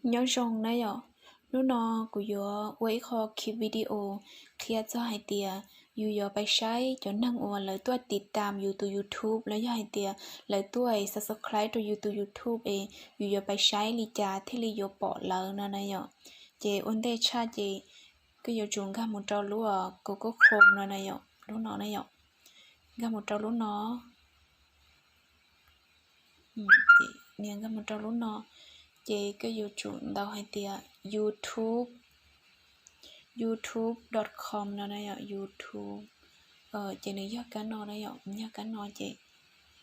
Nyob zoo na yom, hnub no kuv yuav ua ib qho ki video qhia txog hais tias yus yuav pais saib cov neeg uas lawv tuaj tiv tam yus tus YouTube los yog hais tias lawv tuaj subscribe rau yus tus YouTube es yus yuav pais saib li cas thiaj li yuav pom lawv no na yom. Ces ua ntej tshaj ces koj yuav tsum nkag mus rau lub Google Chrome no na yom, lub no na yom. Nkag mus rau lub no, nias nkag mus rau lub no, ces koj yuav tsum ntaus hais tias YouTube, youtube dot com no na yom, YouTube. Ces nws yog kab no na yom, yog kab no ces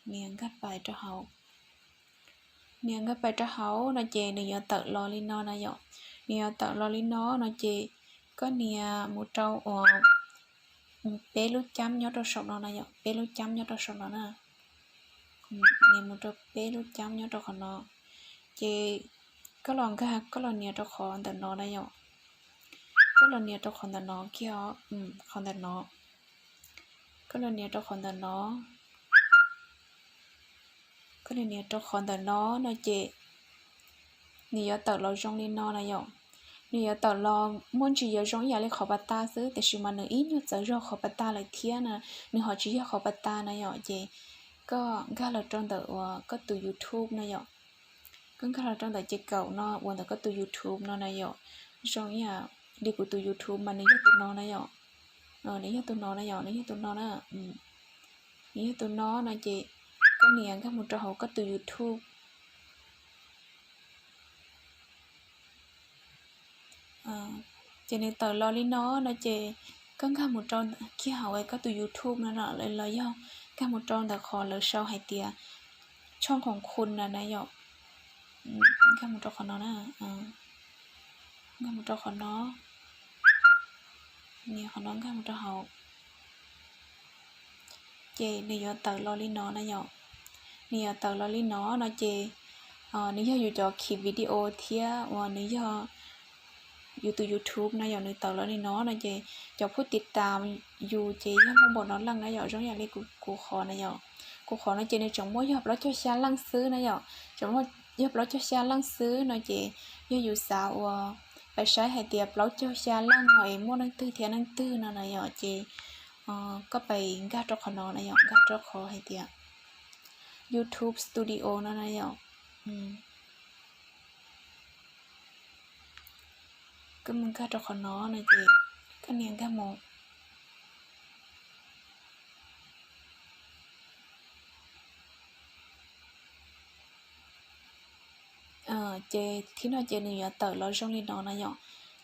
nias nkag pais rau hauv. Nias nkag pais rau hauv no ces nws yuav tawm los li no na yom. Nws yuav tawm los li no no ces koj nias mus rau uas peb lub cab nyob rau saum no na yom, peb lub cab nyob rau saum no na. Nias mus rau peb lub cab nyob rau qhov no. Ces koj los nkag, koj los nias rau qhov ntawm no na yom. Koj los nias rau qhov ntawm no kiag, qhov ntawm no. Koj los nias rau qhov ntawm no. Koj los nias rau qhov ntawm no no ces nws yuav tawm los zoo li no na yom. Nws yuav tawm los muaj ntsis yuav zoo ib yam li qhov pas tas xwb, tiam sis mas nws ib nyuag txawv zog qhov pas tas lawm thiab na. Nws ho tsis yog qhov pas tas na yom, ces koj nkag los rau ntawm uas koj tus YouTube na yom. Koj nkag los rau ntawm ces kaum no uas ntawm koj tus YouTube no na yom. Zoo ib yam li kuv tus YouTube mas nws yog tus no na yom. Nws yog tus no na yom, nws yog tus no na. Nws yog tus no no ces koj nias nkag mus rau hauv koj tus YouTube. Ces nws tawm los li no no ces koj nkag mus rau kiag hauv koj tus YouTube no los yog nkag mus rau ntawm qhov lawv sau hais tias tshooj khoom khun na na yom. Nkag mus rau qhov no na. Nkag mus rau qhov no. Nias qhov no nkag mus rau hauv. Ces nws yuav tawm los li no na yom. Nws yuav tawm los li no no ces nws yog yus cov ki video thiab uas nws yog yus tus YouTube na yom, nws tawm los li no no ces cov phub tiv tam yus ces yog muaj npaum no leej na yom, zoo yam li kuv qhov na yom. Kuv qhov no ces nws tseem muaj yog plaub caug xya leej xwb na yom, tseem muaj yog plaub caug xya leej xwb no ces yog yus xav uas pais saib hais tias plaub caug xya leej no es muaj leej twg thiab leej twg no na yom, ces koj pais nkag rau qhov no na yom, nkag rau qhov hais tias YouTube Studio no na yom. Koj mus nkag rau qhov no no ces koj nias nkag mus. Ces thib no ces nws yuav tawm los zoo li no na yom.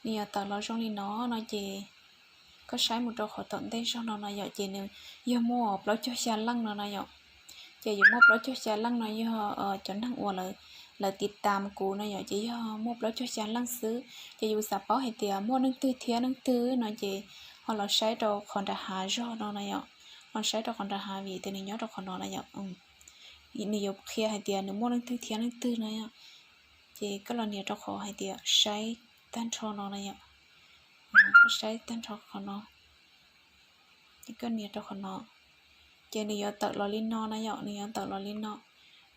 Nws yuav tawm los zoo li no no ces koj saib mus rau qhov tom ntej zog no no yom, ces nws yog muaj plaub caug xya leej no na yom. Ces yuav muaj plaub caug xya leej no yog cov neeg uas lawv tiv tam kuv no yom, ces yog muaj plaub caug xya leej xwb. Ces yus xav paub hais tias muaj leej twg thiab leej twg no ces ho los saib rau qhov nram hav zog no na yom. Los saib rau qhov nram hav vim tias nws nyob rau qhov no na yom. Nws yuav qhia hais tias nws muaj leej twg thiab leej twg na yom. Ces koj los nias rau qhov hais tias saib tag nrho no na yom. Koj saib tag nrho qhov no. Ces koj nias rau qhov no. Ces nws yuav tawm los li no na yom, nws yuav tawm los li no.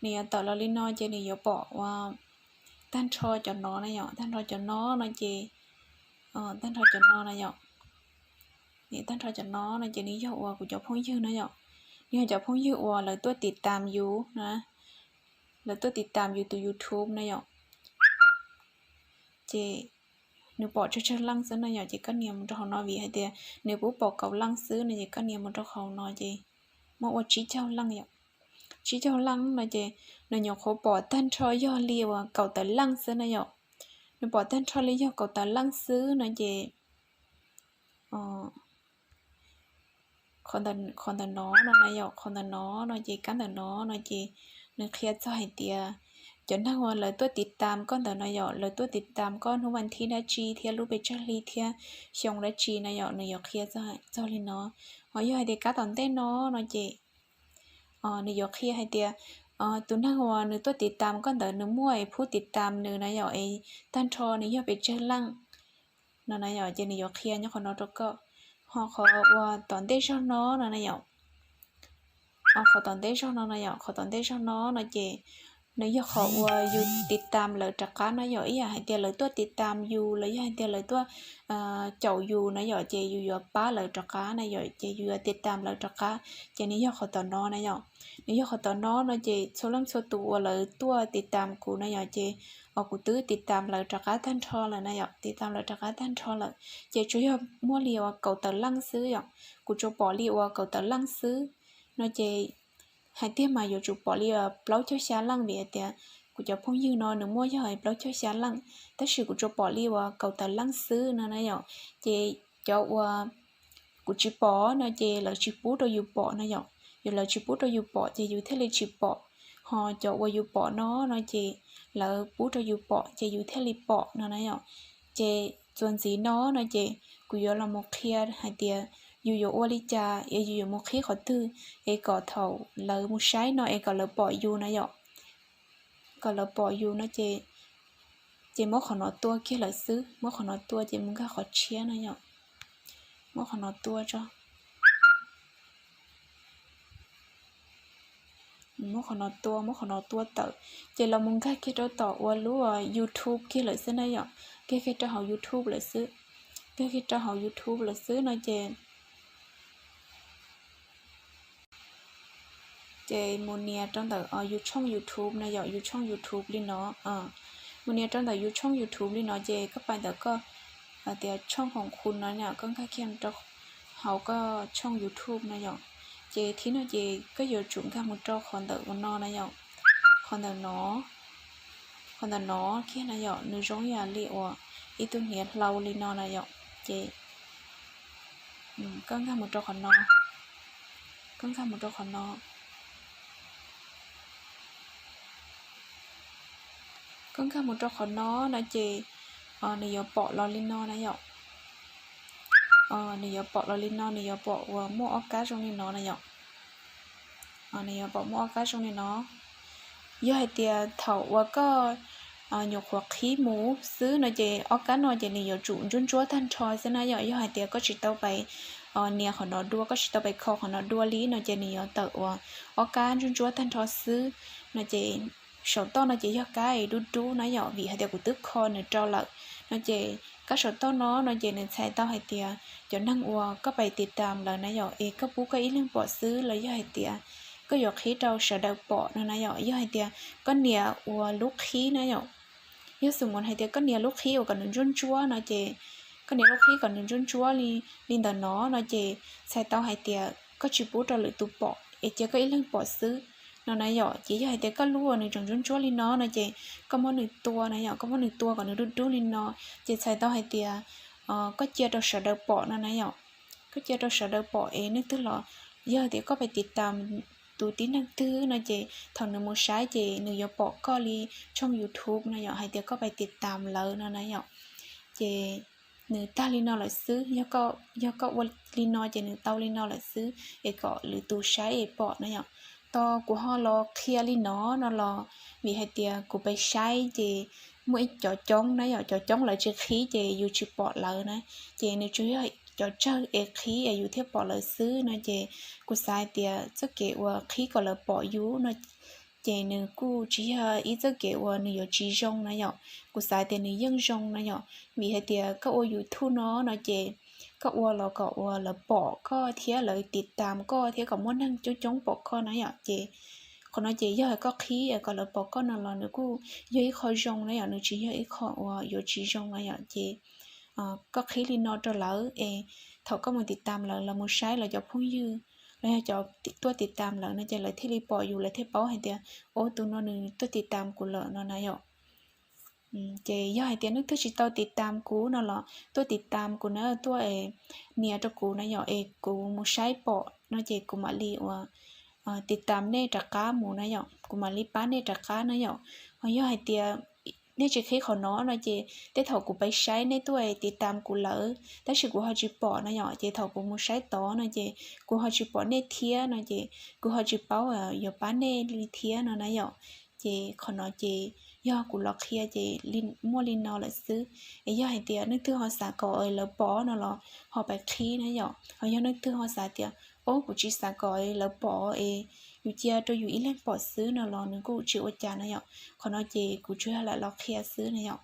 Nws yuav tawm los li no ces nws yuav pom uas tag nrho cov no na yom, tag nrho cov no no ces, tag nrho cov no na yom. Tag nrho cov no no ces nws yog uas kuv cov phooj ywg na yom. Nws yog cov phooj ywg uas lawv tuaj tiv tam yus na. Lawv tuaj tiv tam yus tus YouTube na yom. Ces nws pom tsawg tsawg leej xwb no yom, ces koj nias mus rau hauv no vim hais tias nws kuj pom kaum leej xwb no ces koj nias mus rau hauv no ces muaj ua tsib caug leej yom. Tsib caug leej no ces nws nyuam qhuav pom tag nrho yog li uas kaum tawm leej xwb na yom. Nws pom tag nrho li yog kaum tawm leej xwb no ces qhov ntawm no no na yom, qhov ntawm no no ces kab ntawm no no ces nws qhia txog hais tias cov neeg uas lawv tuaj tiv tam koj ntawm no yom, lawv tuaj tiv tam koj hnub vas thib dab tsi thiab lub pes tsawg hli thiab xyoo dab tsi na yom, nws yuav qhia txog li no. Ho yog hais tias kab tom ntej no no ces nws yuav qhia hais tias tus neeg uas nws tuaj tiv tam koj ntawd nws muaj es phub tiv tam nws na yom, es tag nrho nws yog pes tsawg leej no na yom, ces nws yuav qhia nyob qhov no rau koj. Ho qhov uas tom ntej zog no no na yom, qhov tom ntej zog no na yom, qhov tom ntej zog no no ces Nws yog qhov uas yus tiv tam lawv rov qab na yom, ib yam hais tias lawv tuaj tiv tam yus los yog hais tias lawv tuaj caum yus na yom, ces yus yuav pab lawv rov qab na yom, ces yus yuav tiv tam lawv rov qab. Ces nws yog qhov tom no na yom, nws yog qhov tom no no ces txhua leej txhua tus uas lawv tuaj tiv tam kuv na yom, ces uas kuv twb tiv tam lawv rov qab tag nrho lawm na yom, tiv tam lawv rov qab tag nrho lawm. Ces tsuas yog muaj li uas kaum tawm leej xwb yom, kuv tsuas pom li uas kaum tawm leej xwb no ces hais tiag mas yuav tsum pom li plaub caug xya leej vim hais tias kuv cov phooj ywg no nws muaj yog plaub caug xya leej, tab sis kuv tsuas pom li uas kaum tawm leej xwb no na yom. Ces cov uas kuv tsis pom no ces lawv tsis pub rau yus pom no yom, yus lawv tsis pub rau yus pom ces yus thiaj li tsis pom, ho cov uas yus pom no no ces lawv pub rau yus pom ces yus thiaj li pom no na yom. Ces txuas ntxiv no no ces kuv yuav los mus qhia hais tias yus yuav ua li cas es yus yuav mus qhib qhov twg es kom thaum lawv mus saib no es kom lawv pom yus na yom, kom lawv pom yus no ces, ces muab qhov no tua kiag lawm xwb, muab qhov no tua ces mus nkag qhov tshiab no yom, muab qhov no tua tso. Muab qhov no tua, muab qhov no tua tawm, ces los mus nkag kiag rau tom uas lub YouTube kiag lawm xwb na yom, nkag kiag rau hauv YouTube lawm xwb, nkag kiag rau hauv YouTube lawm xwb no ces ces mus nias rau ntawm yus tshooj YouTube no yom, yus tshooj YouTube li no. Mus nias rau ntawm yus tshooj YouTube li no ces koj pais ntawm koj hais tias tshooj hoom khu no, koj nkag kiag rau hauv koj tshooj YouTube no yom. Ces thib no ces koj yuav tsum nkag mus rau qhov ntawm ua no na yom, qhov ntawm no, qhov ntawm no kiag na yom, nws zoo ib yam li uas ib tug hniav hlau li no na yom. Ces koj nkag mus rau qhov no, koj nkag mus rau qhov no. Koj nkag mus rau qhov no no ces nws yuav pom los li no na yom. Nws yuav pom los li no, nws yuav pom uas muaj ob kab zoo li no na yom. Nws yuav pom muaj ob kab zoo li no. Yog hais tias thaum uas koj nyuam qhuav qhib mus xwb no ces ob kab no ces nws yuav tsum ntsuab ntsuab tag nrho xwb na yom. Yog hais tias koj tsis tau pais nias qhov no dua, koj tsis tau pais kho qhov no dua li no ces nws yuav tawm uas ob kab ntsuab ntsuab tag nrho xwb no ces saum toj no ces yog kab dub dub na yom, vim hais tias kuv twb kho nws rau lawm no ces kab saum toj no no ces nws txhais tau hais tias cov neeg uas koj pais tiv tam lawv na yom, es koj pub koj ib leeg pom xwb los yog hais tias koj yuav qhib rau sawv daws pom no na yom. Yog hais tias koj nias uas lub qhib na yom, yog xum mus hais tias koj nias lub qhib uas kom nws ntsuab ntsuab no ces, koj nias lub qhib kom nws ntsuab ntsuab li, li ntawm no no ces txhais tau hais tias koj tsis pub rau lwm tus pom es cia koj ib leeg pom xwb no na yom. Ces yog hais tias koj lub uas nws tseem ntsuab ntsuab li no no ces koj muab nws tua na yom, koj muab nws tua kom nws dub dub li no ces txhais tau hais tias koj cia rau sawv daws pom no na yom. Koj cia rau sawv daws pom es neeg twg los, yog tias koj pais tiv tam tus tib neeg twg no ces thaum nws mus saib ces nws yuav pom koj li tshooj YouTube no yom, hais tias koj pais tiv tam lawv no na yom. Ces nws tag li no lawm xwb, yog koj ua li no ces nws tau li no lawm xwb es kom lwm tus saib es pom na yom. Tos kuv ho los qhia li no no los vim hais tias kuv pais saib ces muaj ib cov coob na yom, cov coob lawv tsis qhib ces yus tsis pom lawv na, ces nws tsuas yog cov tsawg es qhib es yus thiaj pom lawv xwb no ces kuv xav hais tias txoj kev uas qhib kom lawv pom yus no ces nws kuj tsis yog ib txoj kev uas nws yuav tsis zoo na yom. Kuv xav tias nws yeej zoo na yom, vim hais tias koj ua YouTube no no ces koj ua los kom uas lawv pom koj thiab lawv tiv tam koj thiab kom muaj neeg coob coob pom koj na yom. Ces qhov no ces yog koj qhib kom lawv pom koj no los nws kuj yog ib qho zoo na yom, nws tsis yog ib qho uas yuav tsis zoo na yom. Ces koj qhib li no rau lawv es thaum koj mus tiv tam lawv los mus saib lawv cov phooj ywg los yog cov tuaj tiv tam lawv no ces lawv thiaj li pom yus, lawv thiaj paub hais tias, o, tus no nws tuaj tiv tam kuv lawm no na yom. Ces yog hais tias neeg twg tsis tau tiv tam kuv no los tuaj tiv tam kuv na, tuaj nias rau kuv na yom, es kuv mus saib pom no ces kuv mam li uas tiv tam nej rov qab mus na yom, kuv mam li pab nej rov qab na yom. Ho yog hais tias nej tsis qhib qhov no no ces tej thaum kuv pais saib nej tuaj tiv tam kuv lawm tab sis kuv ho tsis pom na yom, ces thaum kuv mus saib tod no ces kuv ho tsis pom nej thiab no ces kuv ho tsis paub yuav pab nej li thiab no na yom. Ces qhov no ces yog kuv los qhia ces muaj li no lawm xwb. Es yog hais tias neeg twg ho xav kom lawv pom no los ho pais qhib na yom. Ho yog neeg twg ho xav tias, o, kuv tsis xav kom lawv pom es yus cia rau yus ib leeg pom xwb no los nws kuj tsis ua cas na yom. Qhov no ces kuv tsuas yog lam los qhia xwb na yom.